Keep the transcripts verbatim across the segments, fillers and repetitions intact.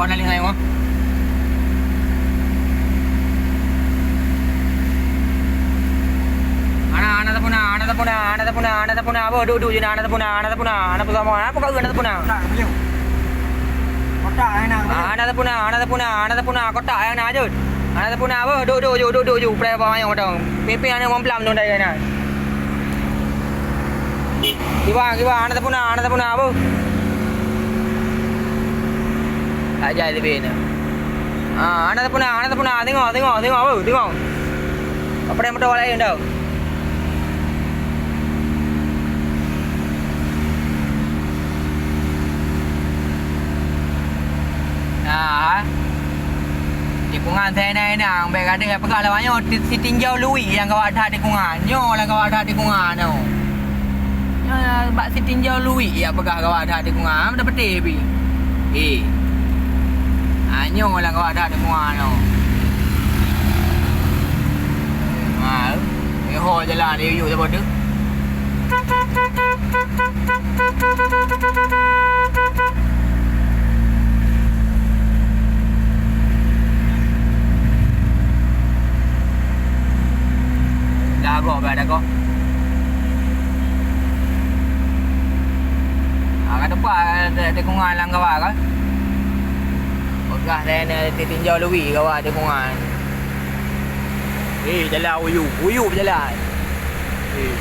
Ana lé ngai wah. Ana, ana tapuna, ana tapuna, ana tapuna, ana tapuna, boh, duek, duek, ana tapuna, ana tapuna, ana tapuna, ana tapuna, ana tapuna. Kotak, kotak, ana tapuna, ana tapuna, ana tapuna, kotak, ana jeuet. Ana tapuna, boh, duek, duek, duek, duek, duek, duek, prai bawah nyoe, dong. Pipi ana ngomplam dong dai na. Kiban, kiban, ana tapuna, ana tapuna, boh. Tak jai leubeh na. Ah, ana tapuna, ana tapuna, tengok, tengok, tengok, boh, tengok. Apa yang motor lain dah? Nah, ha? Tikungan saya na, na, bèk gadeng peugah lawak nyoe, ti-, sitinjau luwi nyang gawat that tikungan. Nyoe lah gawat that tikungan nyoe. Nyoe bak sitinjau luwi nyang peugah gawat that tikungan. Dah peuteh pi. Eh. Ha, nyoe lah gawat that tikungan nyoe. Ha, eh, ho jalan, eh, yuk, siapa tu? Dah agak, dah agak. Ah, ka teupah, eh, tikungan lam gawa kan. Peugah lé, na, titinjau luwi gawa tikungan. Eh, jalan uyu, uyu jalan. Eh.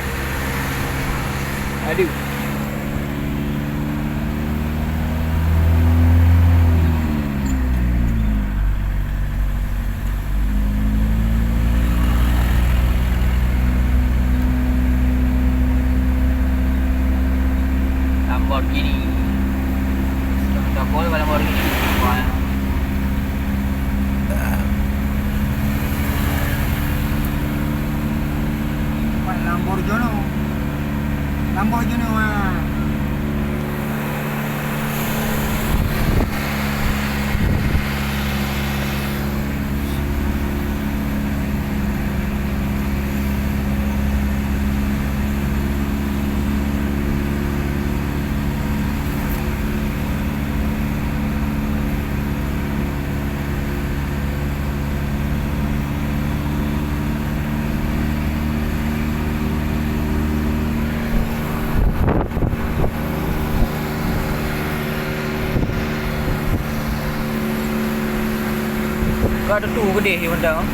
Aduh. Lamborghini. Sudah, sudah gol Lamborghini. Wah. Lamborghini. Lamborghini, wah. Ka tutu keudeh di mantong.